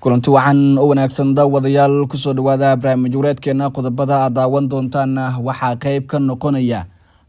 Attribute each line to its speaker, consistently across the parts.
Speaker 1: Kulanti wacan oo wanaagsan, daawadayaal. Kusoo dhawaada barnaamij wareedkeena. Qodobada aad daawan doontaana waxaa qeyb ka noqonaya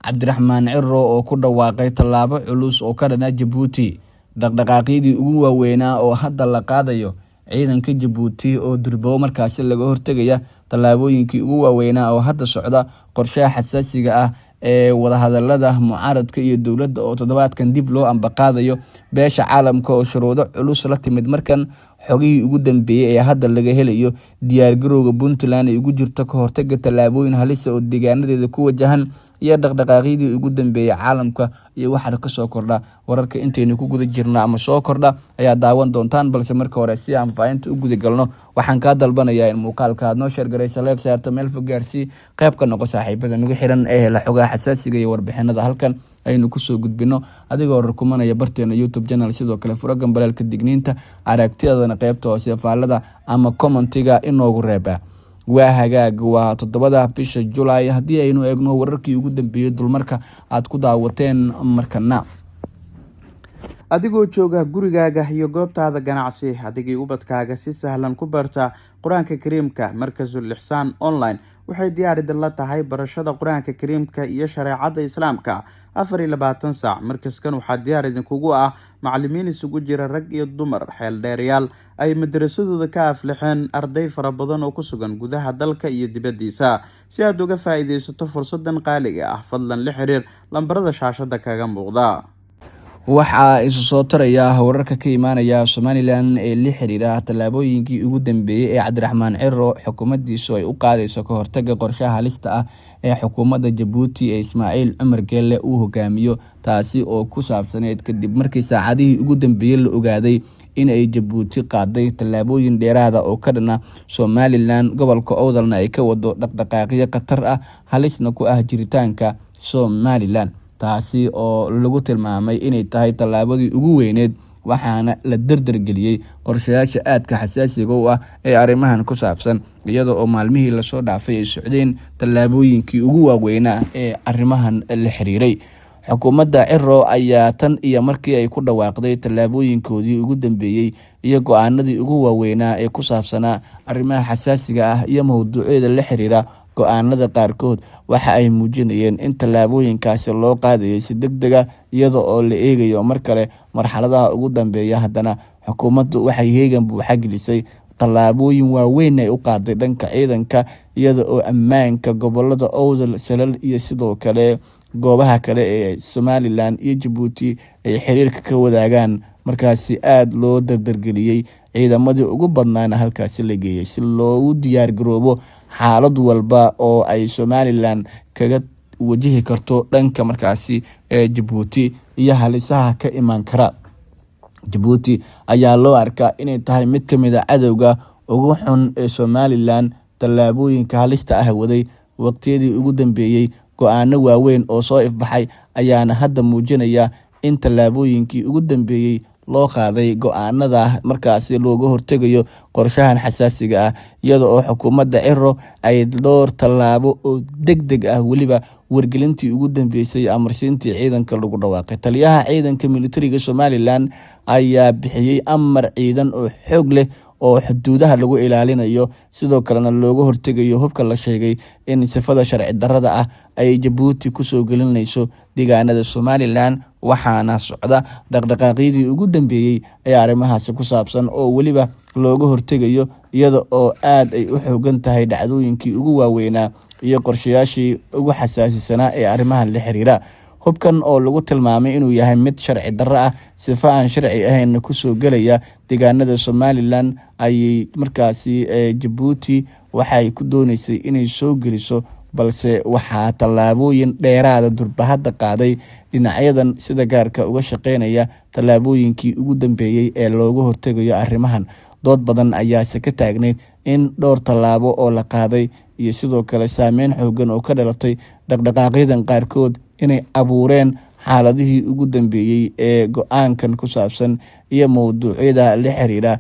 Speaker 1: Cabdiraxmaan Ciro oo ku dhawaaqay tallaabo culus oo ka dhana Jabuuti, dhaqdhaqaaqyadii ugu waaweynaa oo hadda la qaadayo, ciidanka Jabuuti oo durbow markaasi laga hortegaya, tallaabooyinkii ugu waaweynaa oo hadda socda, qorshaha xasaasiga ah ee wadahadalada mucaaradka iyo dowladda oo toddobaadkan dib loo ambaqaadayo, beesha caalamka oo shuruudo culus la timid markan, xogihii ugu dambeeyey ee hadda laga helayo diyaargarowga Puntland ay ugu jirto ka hortaga tallaabooyin halisa oo deegaanadeeda ku wajahan, iyo dhaqdhaqaaqyadii ugu dambeeyey caalamka iyo waxaana kasoo kordha wararka intaynu ku guda jirno ama soo kordha ayaa daawan doontaan. Balse marka hore, si aan faahinta u guda galno, waxaan kaa dalbanayaa in muuqaalka aad noo share garaysa, like saarto, meel fog gaarsii, qayb ka noqo saaxiibada nagu xiran ee hela xogaha xasaasiga iyo warbixinada halkan aynu kusoo gudbino, adigoo rukumanaya barteena YouTube channel. Sidoo kale furo gambaleelka digniinta, aragtiyadana qeybta hoose faallada ama commentiga inoogu reeba. Waa hagaag, waa 7-da bisha Julaay. Haddii aynu eegno wararkii ugu dambeeyey dulmarka aad ku daawateen markana.
Speaker 2: Adigoo jooga gurigaaga iyo goobtaada ganacsi, adigii ubadkaaga si sahlan ku barta Qur-aanka Kariimka. Markasul Ixsaan Online waxay diyaar idinla tahay barashada Qur-aanka Kariimka iyo shareecadda Islaamka 24 saac. Markaskan waxaa diyaar idinkugu ah macalimiin isugu jira rag iyo dumar, xeel dheerayaal ay madrasadooda ka aflixeen arday fara badan oo ku sugan gudaha dalka iyo dibaddiisa. Si aad uga faa-iideysato fursadan qaaliga ah, fadlan la xiriir lambarada shaashada kaga muuqda.
Speaker 1: Waxaa isu soo taraya wararka ka imaanaya Somaliland ee la xiriira tallaabooyinkii ugu dambeeyey ee Cabdiraxmaan Ciro xukuumaddiisu ay u qaadayso ka hortaga qorshaha halista ah ee xukuumadda Jabuuti ee Ismaaciil Cumar Geelle uu hogaamiyo, taasi oo ku saabsaneyd kadib markii saacadihii ugu dambeeyey la ogaaday in ay Jabuuti qaaday tallaabooyin dheeraada oo ka dhana Somaliland, gobolka Owdalna ay ka wado dhaqdhaqaaqyo khatar ah, halisna ku ah jiritaanka Somaliland, taasi oo lagu tilmaamay inay tahay tallaabadii ugu weyneed. Waxaana la dardargeliyey qorshayaasha aadka xasaasiga u ah ee arrimahan ku saabsan, iyada oo maalmihii lasoo dhaafay ay socdeen tallaabooyinkii ugu waaweynaa ee arrimahan la xiriiray. Xukuumadda Ciro ayaa tan iyo markii ay ku dhawaaqday tallaabooyinkoodii ugu dambeeyey iyo go-aanadii ugu waaweynaa ee ku saabsanaa arrimaha xasaasiga ah iyo mowduucyada la xiriira go-aanada qaarkood, waxa ay muujinayeen in tallaabooyinkaasi loo qaadayay si deg deg a, iyada oo la eegayo mar kale marxaladaha ugu dambeeya. Haddana xukuumaddu waxay heegan buuxa gelisay, tallaabooyin waaweyn ay u qaaday dhanka ciidanka, iyada oo ammaanka gobolada Owdal, Salal iyo sidoo kale goobaha kale ee Somaliland iyo Jabuuti ay xiriirka ka wadaagaan markaasi aada loo dardargeliyey, ciidamadii ugu badnaana halkaasi la geeyey si loogu diyaar garoobo xaalad walba oo ay Somaliland kaga wajihi karto dhanka markaasi ee Jabuuti iyo halisaha ka imaan kara. Jabuuti ayaa loo arkaa inay tahay mid ka mid a cadowga ugu xun ee Somaliland. Tallaabooyinka halista ah waday waqtiyadii ugu dambeeyey, go-aano waaweyn oo soo ifbaxay ayaana hadda muujinaya in tallaabooyinkii ugu dambeeyey loo qaaday go-aanada markaasi looga hortegayo qorshahan xasaasiga ah, iyada oo xukuumadda Ciro ay dhowr tallaabo oo deg deg ah, weliba wargelintii ugu dambeysay, amarsiintii ciidanka lagu dhawaaqay. Taliyaha ciidanka militariga Somaliland ayaa bixiyey amar ciidan oo xoog leh oo xuduudaha lagu ilaalinayo, sidoo kalena looga hortegayo hubka la sheegay in sifada sharci darrada ah ay Jabuuti kusoo gelinayso deegaanada Somaliland. Waxaana socda dhaqdhaqaaqyadii ugu dambeeyey ee arrimahaasi ku saabsan oo weliba looga hortegayo, iyada oo aada ay u xoogan tahay dhacdooyinkii ugu waaweynaa iyo qorshayaashii ugu xasaasisanaa ee arrimahan la xiriira. Hubkan oo lagu tilmaamay inuu yahay mid sharci darro ah, sifo aan sharci ahaynna kusoo gelaya deegaanada Somaliland, ayay markaasi Jabuuti waxay ku dooneysay inay soo geliso, balse waxaa tallaabooyin dheeraada durbahadda qaaday dhinacyadan sida gaarka uga shaqeynaya tallaabooyinkii ugu dambeeyey ee looga hortegayo arrimahan. Dood badan ayaase ka taagnayd in dhowr tallaabo oo la qaaday iyo sidoo kale saameyn xoogan oo ka dhalatay dhaqdhaqaaqyadan qaarkood inay abuureen xaaladihii ugu dambeeyey ee go-aankan ku saabsan iyo mowduucyada la xiriira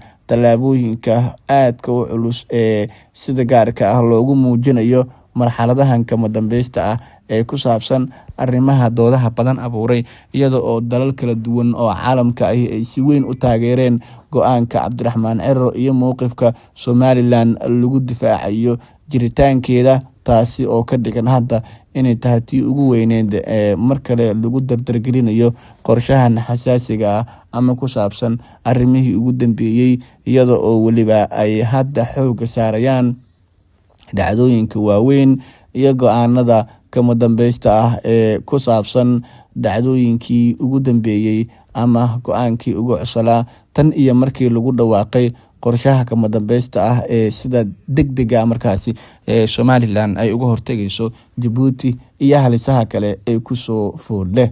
Speaker 1: tallaabooyinka aadka u culus ee sida gaarka ah loogu muujinayo marxaladahan kama dambeysta ah. ee ku saabsan arrimaha doodaha badan abuuray, iyada oo dalal kala duwan oo caalamka ahi ay si weyn u taageereen go-aanka Cabdiraxmaan Ciro iyo mowqifka Somalilan lagu difaacayo jiritaankeeda, taasi oo ka dhigan hadda inay tahay tii ugu weyneyd ee mar kale lagu dardargelinayo qorshahan xasaasiga ah ama ku saabsan arrimihii ugu dambeeyey, iyada oo weliba ay hadda xoogga saarayaan dhacdooyinka waaweyn iyo go-aanada kama dambeysta ah ee ku saabsan dhacdooyinkii ugu dambeeyey ama go-aankii ugu cuslaa tan iyo markii lagu dhawaaqay qorshaha kama dambeysta ah ee sida degdega markaasi ee Somalilan ay uga hortegayso Jabuuti iyo halisaha kale ee kusoo fool leh.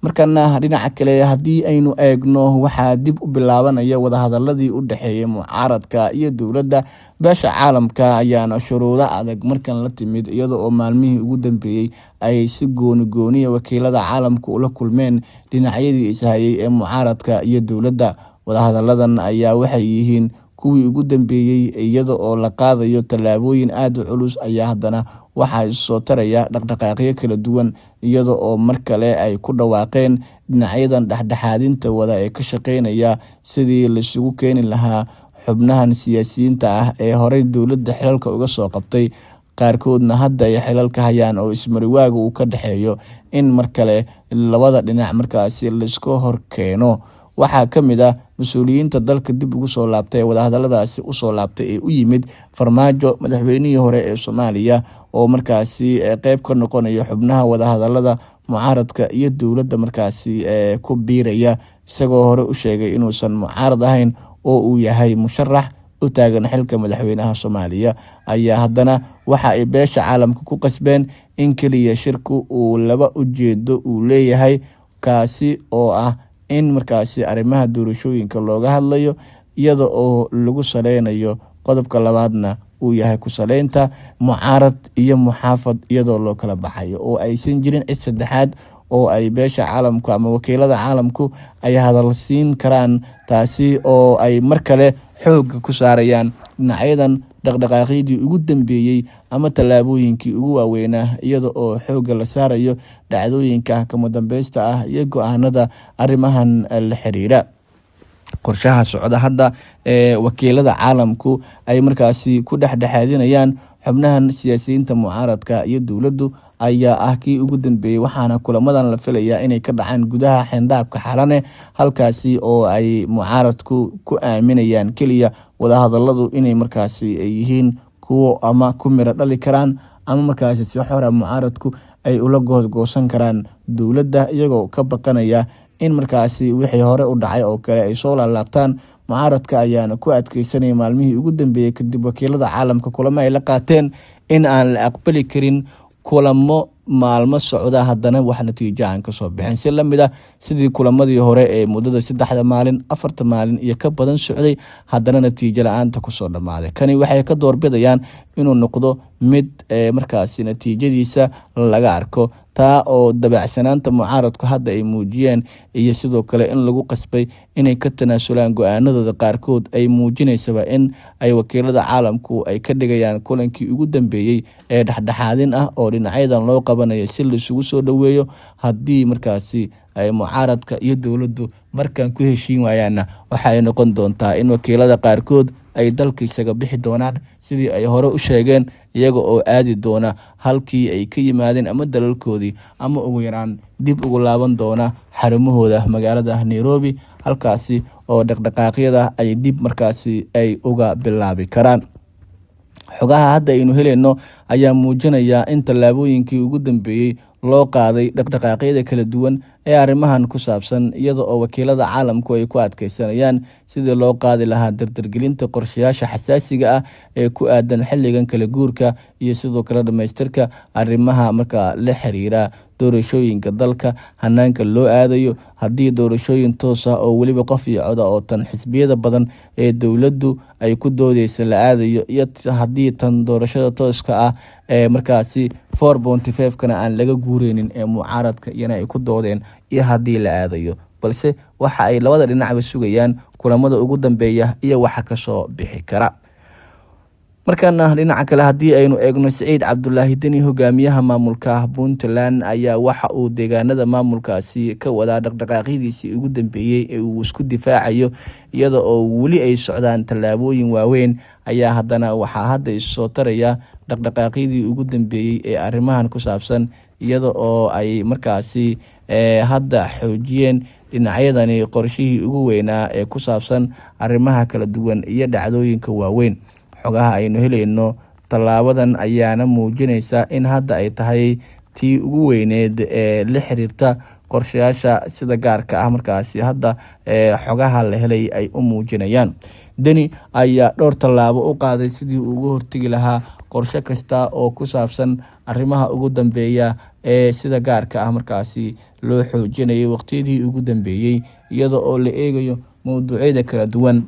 Speaker 1: Markana dhinaca kale haddii aynu eegno, waxaa dib u bilaabanaya wadahadaladii u dhexeeyay mucaaradka iyo dowladda. Beesha caalamka ayaana shuruudo adag markan la timid, iyada oo maalmihii ugu dambeeyey ay si gooni gooniya wakiilada caalamka ula kulmeen dhinacyadii ishayay ee mucaaradka iyo dowladda. Wadahadaladan ayaa waxay yihiin kuwii ugu dambeeyey, iyada oo la qaadayo tallaabooyin aada u culus ayaa haddana waxaa issoo taraya dhaqdhaqaaqyo kala duwan, iyada oo mar kale ay ku dhawaaqeen dhinacyadan dhexdhexaadinta wada ee ka shaqeynaya sidii laisugu keeni lahaa xubnahan siyaasiyiinta ah ee horey dowladda xilalka uga soo qabtay, qaarkoodna hadda ay xilalka hayaan oo ismariwaaga uu ka dhexeeyo, in mar kale labada dhinac markaasi laisku horkeeno. Waxaa ka mid ah mas-uuliyiinta dalka dib ugu soo laabtay ee wadahadaladaasi usoo laabtay ee u yimid Farmaajo, madaxweynihii hore ee Soomaaliya, oo markaasi qeyb ka noqonaya xubnaha wadahadalada mucaaradka iyo dowladda markaasi ku biiraya, isagoo hore u sheegay inuusan mucaarad ahayn oo uu yahay musharax u taagan xilka madaxweynaha Soomaaliya. Ayaa haddana waxa ay beesha caalamka ku qasbeen in keliya shirku uu laba ujeedo uu leeyahay, kaasi oo ah in markaasi arrimaha doorashooyinka looga hadlayo iyada oo lagu saleynayo qodobka labaadna uu yahay ku saleynta mucaarad iyo muxaafad, iyadoo loo kala baxayo oo aysan jirin cid saddexaad oo ay beesha caalamku ama wakiilada caalamku ay hadal siin karaan, taasi oo ay mar kale xoogga ku saarayaan dhinacyadan dhaqdhaqaaqyadii ugu dambeeyey ama tallaabooyinkii ugu waaweynaa, iyada oo xoogga la saarayo dhacdooyinka kama dambeysta ah iyo go-aanada arrimahan la xiriira. Qorshaha socda hadda ee wakiilada caalamku ay markaasi ku dhexdhexaadinayaan xubnahan siyaasiyiinta mucaaradka iyo dowladdu ayaa ah kii ugu dambeeyey, waxaana kulamadan la filayaa inay ka dhacaan gudaha xeyndaabka Xalane, halkaasi oo ay mucaaradku ku aaminayaan keliya wadahadaladu inay markaasi yihiin kuwo ama ku miro dhali karaan ama markaasi si xora mucaaradku ay ula goosgoosan karaan dowladda, iyagoo ka baqanaya in markaasi wixii hore u dhacay oo kale ay soo laalaabtaan. Mucaaradka ayaana ku adkeysanaya maalmihii ugu dambeeyey kadib wakiilada caalamka kulamo ay la qaateen in aan la aqbali karin kulamo maalmo socda haddana wax natiijo aan kasoo bixin, si lamid ah sidii kulamadii hore ee muddada 3da maalin, 4ta maalin iyo ka badan socday, haddana natiijo la-aanta kusoo dhammaaday. Kani waxay ka doorbidayaan inuu noqdo mid markaasi natiijadiisa laga arko, taa oo dabacsanaanta mucaaradku hadda ay muujiyeen iyo sidoo kale in lagu qasbay inay ka tanaasulaan go-aanadooda qaarkood ay muujinaysaba in ay wakiilada caalamku ay ka dhigayaan kulankii ugu dambeeyey ee dhexdhexaadin ah oo dhinacyadan loo qabanayo si laisugu soo dhoweeyo. Haddii markaasi ay mucaaradka iyo dowladdu markan ku heshiin waayaanna, waxa ay noqon doontaa in wakiilada qaarkood ay dalka isaga bixi doonaan sidii ay hore u sheegeen, iyaga oo aadi doona halkii ay ka yimaadeen ama dalalkoodii, ama ugu yaraan dib ugu laaban doona xarumahooda magaalada Nairobi, halkaasi oo dhaqdhaqaaqyada ay dib markaasi ay uga bilaabi karaan. Xogaha hadda aynu helayno ayaa muujinaya in tallaabooyinkii ugu dambeeyey loo qaaday dhaqdhaqaaqyada kala duwan ee arrimahan ku saabsan, iyada oo wakiilada caalamku ay ku adkeysanayaan sidii loo qaadi lahaa dardargelinta qorshayaasha xasaasiga ah ee ku aadan xilligan kala guurka iyo sidoo kale dhamaystirka arrimaha markaa la xiriira doorashooyinka dalka, hanaanka loo aadayo, haddii doorashooyin toos ah oo weliba qof iyo coda oo tan xisbiyada badan ee dowladdu ay ku doodeysa la aadayo, iyo haddii tan doorashada tooska ah ee markaasi 4.5-kana aan laga guureynin ee mucaaradka iyana ay ku doodeen, iyo haddii la aadayo. Balse waxa ay labada dhinacba sugayaan kulamada ugu dambeeya iyo waxa kasoo bixi kara. Markaana dhinaca kale haddii aynu eegno, Siciid Cabdulaahi Deni, hogaamiyaha maamulka Puntland, ayaa waxa uu deegaanada maamulkaasi ka wadaa dhaqdhaqaaqyadiisii ugu dambeeyey ee uu isku difaacayo, iyada oo weli ay socdaan tallaabooyin waaweyn. Ayaa haddana waxaa hadda issoo taraya dhaqdhaqaaqyadii ugu dambeeyey ee arrimahan ku saabsan, iyada oo ay markaasi hadda xoojiyeen dhinacyadani qorshihii ugu weynaa ee ku saabsan arrimaha kala duwan iyo dhacdooyinka waaweyn. Xogaha aynu helayno tallaabadan ayaana muujinaysa in hadda ay tahay tii ugu weyneed ee la xiriirta qorshayaasha sida gaarka ah markaasi hadda xogaha la helay ay u muujinayaan. Deni ayaa dhowr tallaabo u qaaday sidii uu uga hortegi lahaa qorshe kasta oo ku saabsan arrimaha ugu dambeeya ee sida gaarka ah markaasi loo xoojinayay waqtiyadii ugu dambeeyey, iyada oo la eegayo mowduucyada kala duwan.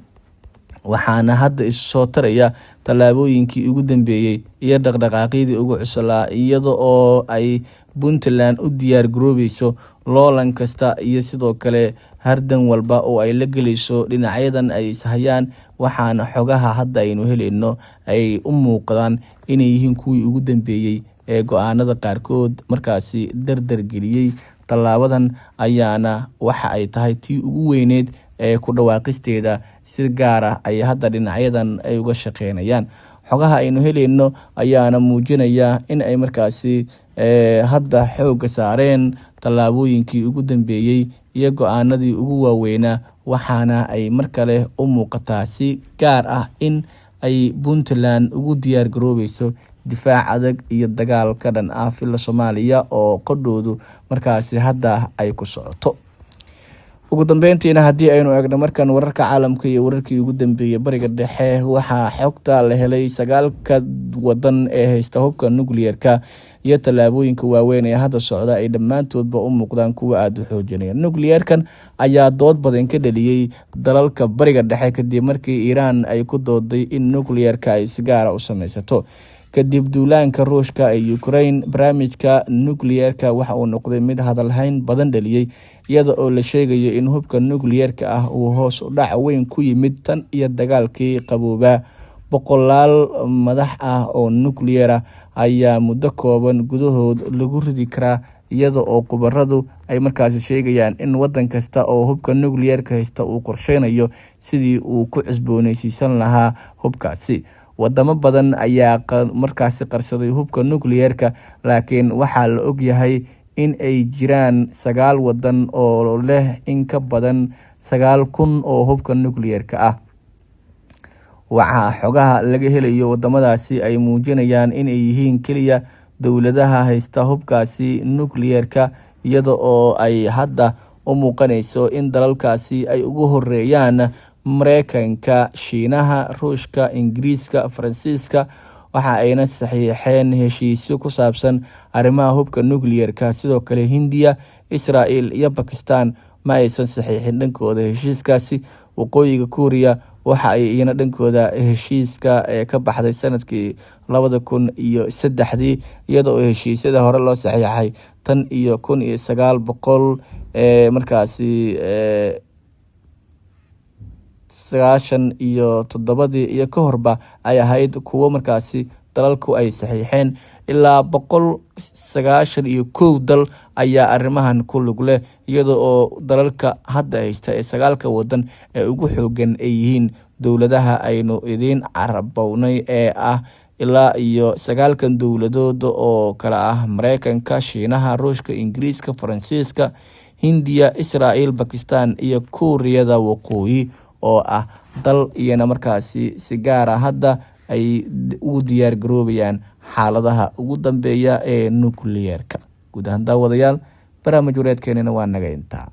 Speaker 1: Waxaana hadda issoo taraya tallaabooyinkii ugu dambeeyey iyo dhaqdhaqaaqyadii ugu cuslaa, iyada oo ay Puntland u diyaar garoobeyso loolan kasta iyo sidoo kale hardan walba oo ay la gelayso dhinacyadan ay ishayaan. Waxaana xogaha hadda aynu helayno ay u muuqdaan inay yihiin kuwii ugu dambeeyey ee go-aanada qaarkood markaasi dardar geliyey. Tallaabadan ayaana waxa ay tahay tii ugu weyneed ee ku dhawaaqisteeda si gaar ah ay hadda dhinacyadan ay uga shaqeynayaan. Xogaha aynu helayno ayaana muujinaya in ay markaasi hadda xoogga saareen tallaabooyinkii ugu dambeeyey iyo go-aanadii ugu waaweynaa. Waxaana ay mar kale u muuqataa si gaar ah in ay Puntland ugu diyaar garoobeyso difaac adag iyo dagaal ka dhan ah Villa Soomaaliya oo qodhoodu markaasi hadda ay ku socoto. Ugu dambeyntiina haddii aynu eegno markan wararka caalamka iyo wararkii ugu dambeeyey Bariga Dhexe, waxaa xogta la helay sagaalka wadan ee haysta hubka nukliyeerka iyo tallaabooyinka waaweyn ee hadda socda ay dhammaantoodba u muuqdaan kuwa aada u xoojinaya. Nukliyeerkan ayaa dood badan ka dhaliyey dalalka Bariga Dhexe kadib markii Iiraan ay ku dooday in nukliyeerka ay si gaara u sameysato. Kadib duulaanka Ruushka ee Ukraine, barnaamijka nukliyeerka waxa uu noqday mid hadalhayn badan dhaliyey, iyada oo la sheegayo in hubka nukliyeerka ah uu hoos u dhac weyn ku yimid tan iyo dagaalkii qaboobaa. Boqolaal madax ah oo nukliyeer ah ayaa muddo kooban gudahood lagu ridi karaa, iyada oo khubaradu ay markaasi sheegayaan in wadan kasta oo hubka nukliyeerka haysta uu qorsheynayo sidii uu ku cusbooneysiisan lahaa hubkaasi. Wadamo badan ayaa markaasi qarsaday hubka nukliyeerka, laakiin waxaa la ogyahay in ay jiraan 9 wadan oo leh in ka badan 9,000 oo hubka nukliyeerka ah. Waxaa xogaha laga helayo wadamadaasi ay muujinayaan inay yihiin keliya dowladaha haysta hubkaasi nukliyeerka, iyada oo ay hadda u muuqaneyso in dalalkaasi ay ugu horeeyaan Mareykanka, Shiinaha, Ruushka, Ingiriiska, Faransiiska. Waxa ayna saxiixeen heshiisyo ku saabsan arrimaha hubka nukliyeerka. Sidoo kale Hindiya, Israel iyo Bakistan ma aysan saxiixin dhankooda heshiiskaasi. Waqooyiga Kuuriya waxa ay iyana dhankooda heshiiska ka baxday sanadkii 2003-dii, iyada oo heshiisyada hore loo saxiixay tan iyo 1900 markaasi 97-dii iyo ka horba ay ahayd kuwo markaasi dalalku ay saxiixeen. Ilaa 191 dal ayaa arrimahan ku lug leh, iyada oo dalalka hadda haysta ee sagaalka wadan ee ugu xoogan ay yihiin dowladaha aynu idiin carabownay ee ah ilaa iyo sagaalkan dowladood oo kala ah Mareykanka, Shiinaha, Ruushka, Ingiriiska, Faransiiska, Hindiya, Israel, Bakistan iyo Kuuriyada Waqooyi oo ah dal iyana markaasi si gaara hadda ay ugu diyaar garoobayaan xaaladaha ugu dambeeya ee nukliyeerka. Guud ahaan daawadayaal, barnaamij wareedkeenina waa naga intaa.